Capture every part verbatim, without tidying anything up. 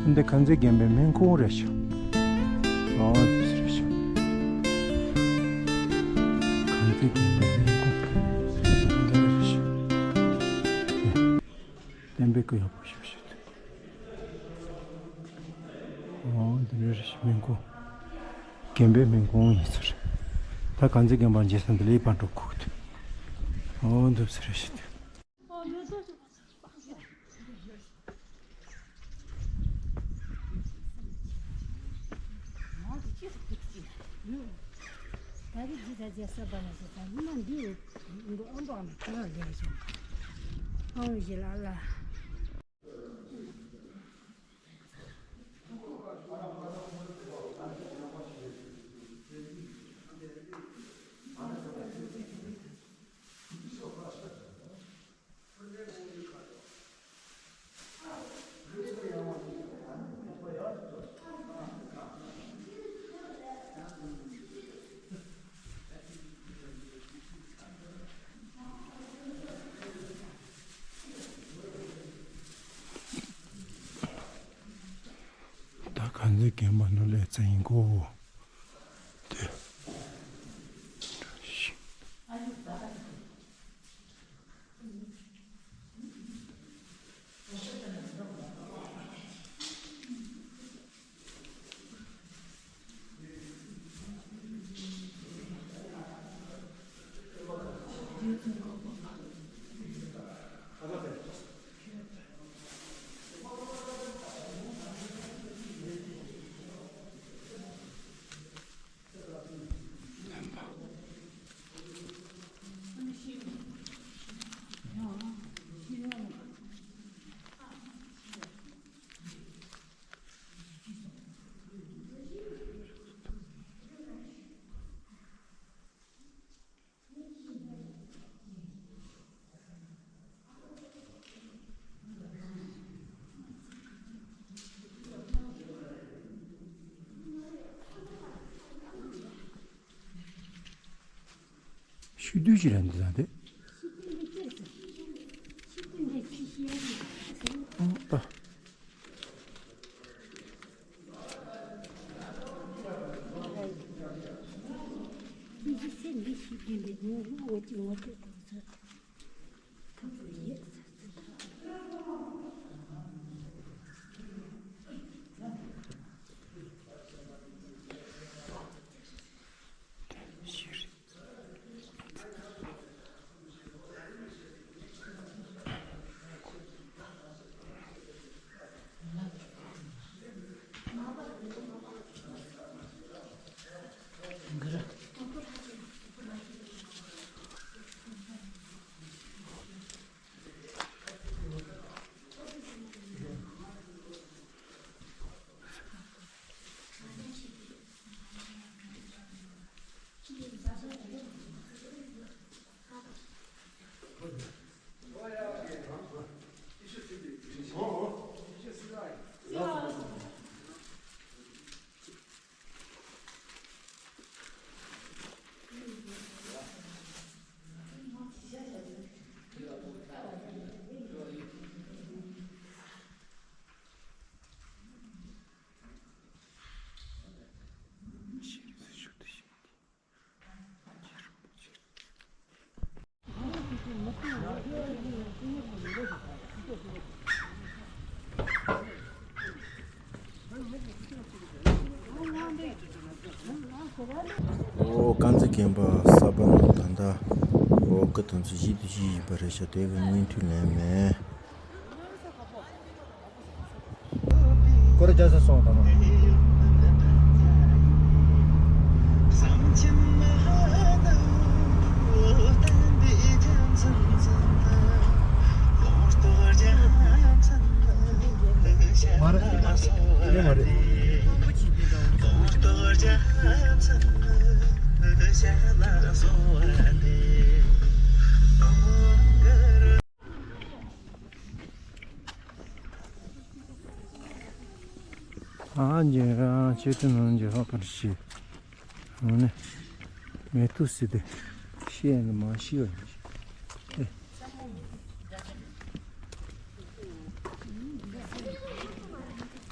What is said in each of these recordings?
འདི་ཁང་བརྩེགས་རྒན་པའི་སྨན་ཁང་རེད་ཤག་ཨོ་དེ་རེད་ཤག་ཁང་བརྩེགས་རྒན་པའི་སྨན་ཁང་འདི་རེད་ཤག་བསྟན་པའི་སྐུ་ཡག་པོ་ཞིག་ཞིག་ཨོ་འདི་རེད་ཤག་སྨན་ཁང་། རྒན་པའི་སྨན་ཁང་ཡིན་ས་རེད། ད་ཁང་བརྩེགས་རྒན་པ་མཇལ་ས་འདི་ལ་ཡིད་ཕམ་འགྲོ་དགོས་ཀྱི་འདུག་ཨོ་འདུག་ས་རེད་ཤག་ད་ཁང་བརྩེགས་རྒན་པ་ནོར་ལས་ཚེ་ཡིན་གོ། དེ། ཤུགས་བསྡུས་ཅིག་རེད་འདི་ད་དེ། ཨ་ཨ། ཨོ་དཀར་མཛེས་རྒན་པ་གསར་པ་ནང་ད་ལྟ་ཨོ་སྐུ་དུང་ཚོ་བཞི་དང་བཞི་ཡིན་པ་རེད་ཤག་དེ་གི་བརྙན་འཕྲིན་ལེན་མེད། སྐོར་རྒྱག་ས་སོང་དང་། མ་རེད། དེ་མ་རེད། ཨ་ཇེ་རང་ཆེ་ཏུ་ནང་ཇེ་ཧོ་པར་ཤི། ཨ་ནི། མེ་ཏུ་སི་ཏེ། ཤི་ཡ་ནི་མ་ཤི་བ་ཡིན། ཨེ།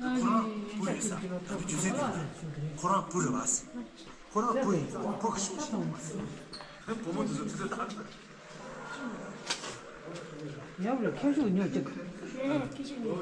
ཁོ་རང་བུ་རེད་ས། ད་བུ་རྒྱུ་མཚན་དེ་རེད། ཁོ་རང་བུ་རེད་བ། ཁོ་རང་བུ་ཡིན། བུ་ག་ཤོད་ཤོད། བུ་མོ་དེ་ཚོ་དེ་ཚོ་ད། ཡབ་ལ་ཁྱོ་ཤུག་ཉོ་ཅིག་ཁྱོ་ཤུག་ཉོ།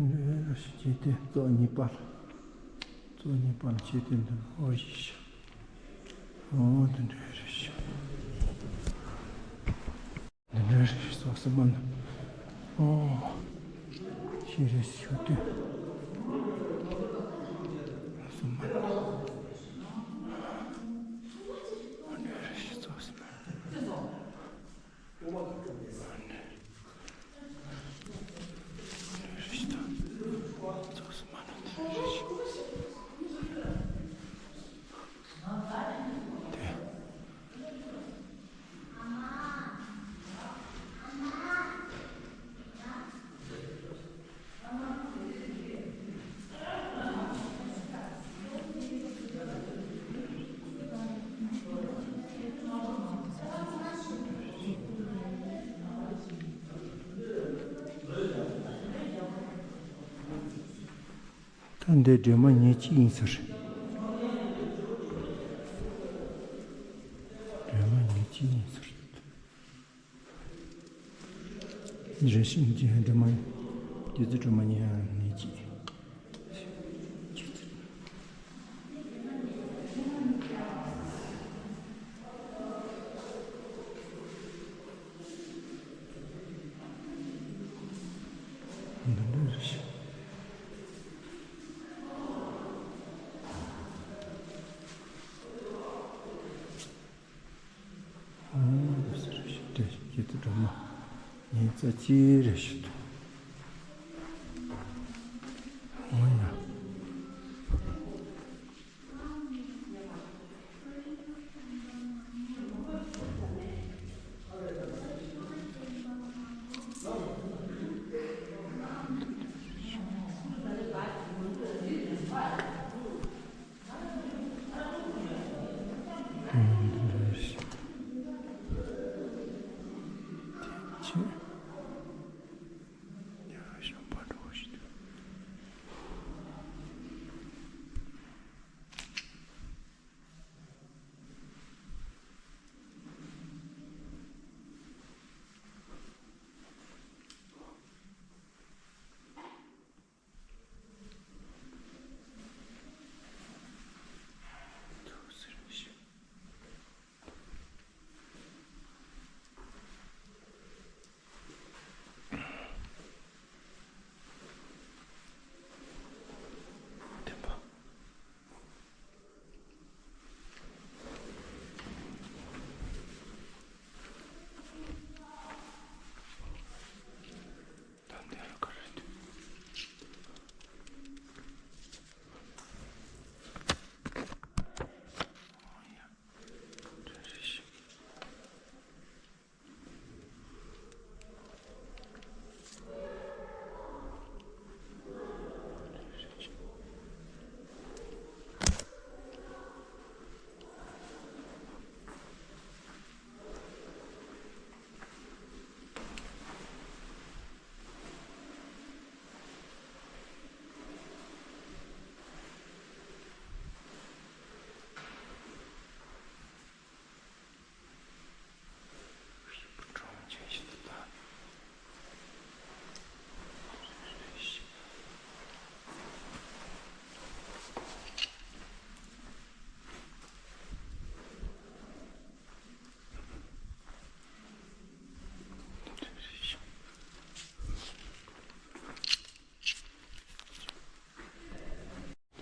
ཨ། བྱས་ཏེ་གཙོ་གཉིས་པ་ལ། གཙོ་གཉིས་པ་ལ་བྱས་ཏེ་འདི་ཨོ་ཞེས་བྱ། ཨོ་འདི་འདྲ་རེད་ཤག་འདི་འདྲ་རེད་ཤག་སོགས་སུ་མ་ན། ཨོ་ཞེས་རེད་ཤག་དུས་སོགས་སུ་མ་ན། འདི་འདྲ་རེད་ཤག་སོགས་སུ་མ་ན། ད་འདི་སྒྲོལ་མ་ཉེར་གཅིག་ཡིན་ཟེར། སྒྲོལ་མ་ཉེར་གཅིག་ཡིན་ཟེར། རེ་ཞིག་རྗེ་སྒྲོལ་མ། རྗེ་བཙུན་སྒྲོལ་མ་ཉེར་གཅིག་འདི་འདྲ་རེ་ཞིག་ཨོ་ཟེར་ཞིག་སྒྲ་ཞིག་སྐྱེ་དུ་སྒྲོལ་མ་ཉིན་རྩ་གཅིག་རེ་ཞིག་ཏུ། ཨོ་ཡ།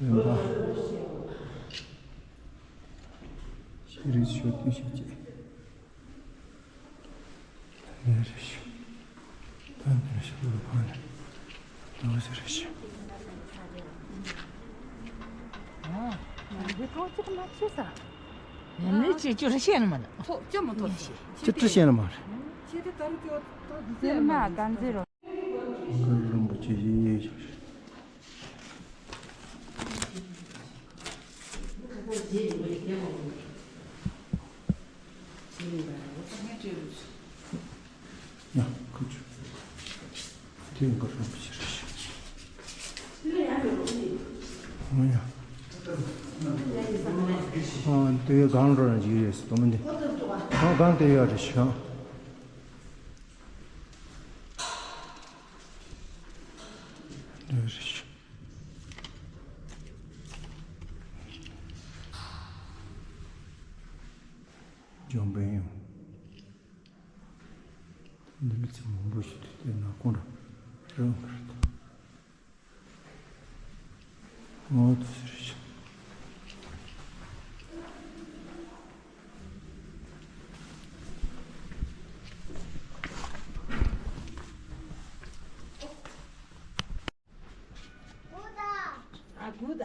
ལེན་པ། ཤེས་རིག་ཤོག་དུས་ཤིག་ཅེས། ཡ་རེ་ཤོག་ད་འདི་ཤོག་ལ་ཕ་ནས་ཡོང་ཟེར་རེ་ཤོག་འདི་ཀོ་ཅིག་མ་ཆེ་ས། ཡ་ནི་ཅི་ཅོ་རེ་ཤེས་ནི་མ་ན། ཐོ་ཅི་མོ་ཐོ་ཅི་ཅི་ཅི་ཤེས་ནི་མ་རེད། ཆེ་དེ་ད་རུ་ཅོ་ཏོ་ཟེར་མ་ག་འཛི་རོ། གུ་རུ་རིན་པོ་ཆེ་ཡིས། ཡ། ཁུ་ཆུ། དེ་གུ་རུ་རིན་པོ་ཆེ་རེད། ཨོ་ཡ། ཨ་དེ་གང་འགྲོ་ན་ཅིག་རེད་ཟེར་དོ་མི་འདི། ཨ་གང་དེ་ཡོད་རེད་ཤག་འདི་རེད་ཤག་འཇམ་པོ་ཡིན། འདི་མི་ཚེ་མང་པོ་ཞིག་ཏུ་བལྟས་ན་ཁོང་རང་རང་གི་རེད། ངོ་ཐུག་ཟེར་ཞིག་ཨ་གུ་ད།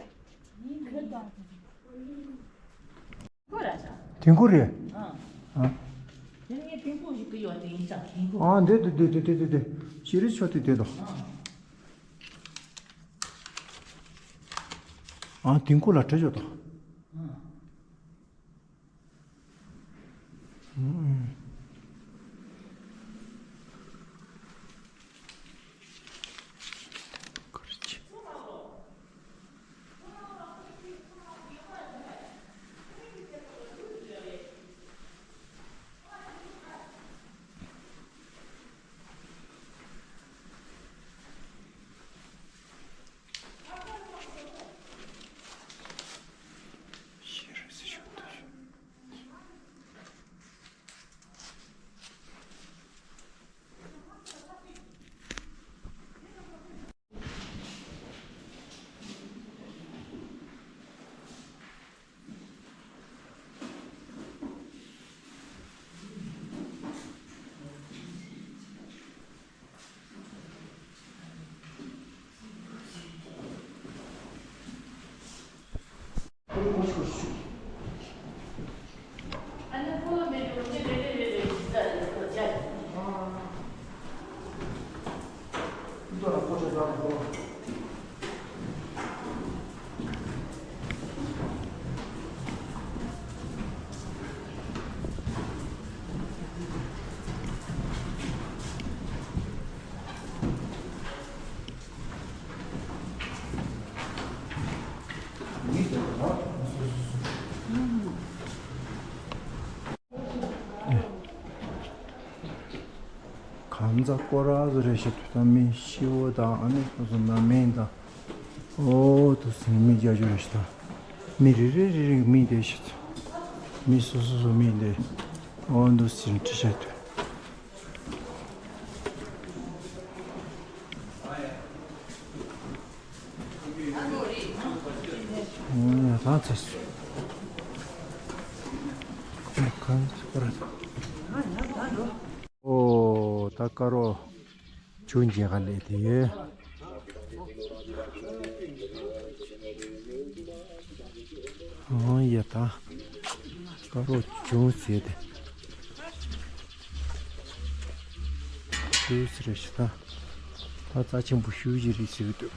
ཁོ་ར་ཤ། དེང་གོ་རེད། ཨ། ཨ། དེ་ངས་དེང་གོ་ཞིག་གི་ཡོད་དེ་ཡིན་ཙང་དེང་གོ། ཨ་འདི་འདི་འདི་འདི་འདི་འདི་ཤེས་རིག་ཤོག་དེ་འདི་དང་། ཨ་དེང་གོ་ལ་བྲིས་ཡོད་དང་། ཨ། གང་ཚ་སྐོར་ར་བཟོ་རེ་ཞིག་ཏུ་ད་མི་ཤི་བོ་དང་ཨ་ནི་ཁོ་ཚོ་ན་མེད་དང་། ཨོ་དུ་སིང་མི་རྒྱ་ཇུ་རེ་ཞིག་དང་། མི་རེ་རེ་རེ་རེ་མི་དེ་ཞིག་མི་སོ་སོ་སོ་མི་དེ་ཨོ་དུ་སིང་ཁྲི་ཤ་དུ། ཨོ་ཡ་ད་ཚེ་སུ། ཨོ་ད་དཀར་རོ་ཆུ་འཇལ་ག་ལས་དེ་ཡོད། ཨོ་ཡ་ད་དཀར་རོ་ཆུ་ཟེར་དེ། ཆུ་ཟེར་ཞིག་ད། ད་རྩ་ཆེན་པོ་ཤུགས་ཀྱི་རིགས་ཟེར་འདུག་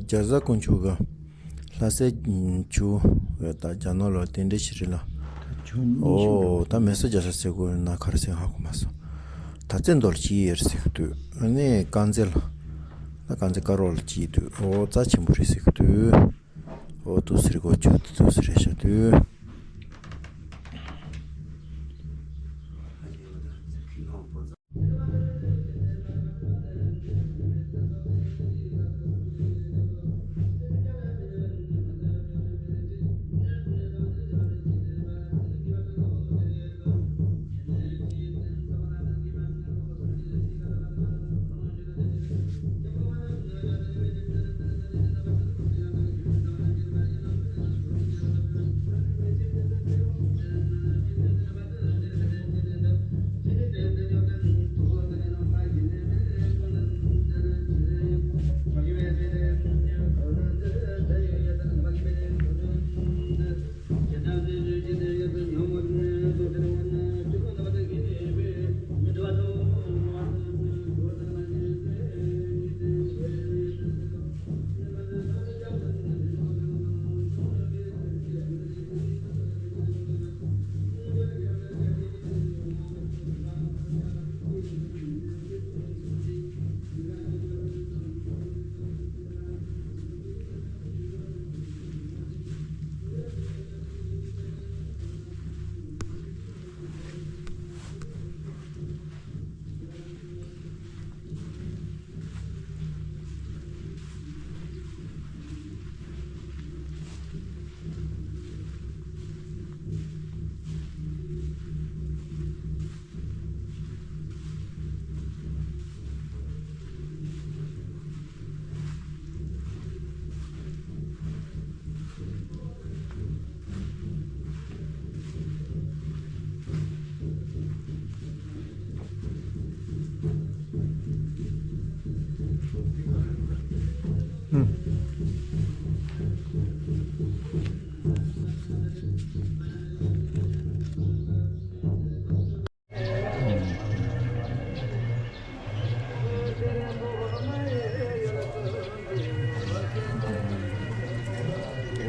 རྒྱ་བཟའ་དཀོན་མཆོག་གི་ལྷ་སའི་ཆུ་བོ་ད་རྒྱ་ནག་ལ་རྟེན་འབྲེལ་ཞིག་རེད་ལ། ཆུ་གཉིས་ཤིག་འདུག་ཨོ་ད་མེ་སོར་རྒྱ་བཟའ་ཟེར་དགོས་ན་ག་རེ་ཟེར་ཧ་གོ་མ་སོང་། ད་ཙན་དོག་ལ་སྐྱེས་ཡོད་ཟེར་གི་འདུག་ཨ་ནི་དཀར་མཛེས་ལ། ད་དཀར་མཛེས་དཀར་རོ་ལ་སྐྱེས་འདུག་ཨོ་རྩ་ཆེན་པོ་རེད་ཟེར་གི་འདུག་ཨོ་དུ་ཟེར་གོ་ཆུ་དུ་དུ་ཟེར་རེད་ཤག་འདུག་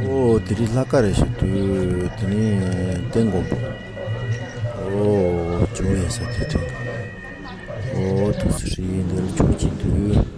ཨོ་དེ་རིང་ལྷག་དཀར་རེད་ཤག་འདུག་དེ་ནས་རྟེན་དགོན་པ། ཨོ་ཇོ་བོ་ཡ་ས་དེ་དྲན། ཨོ་དུ་སུ་རི་འདིར་ཆོག་ཅིག་འདུག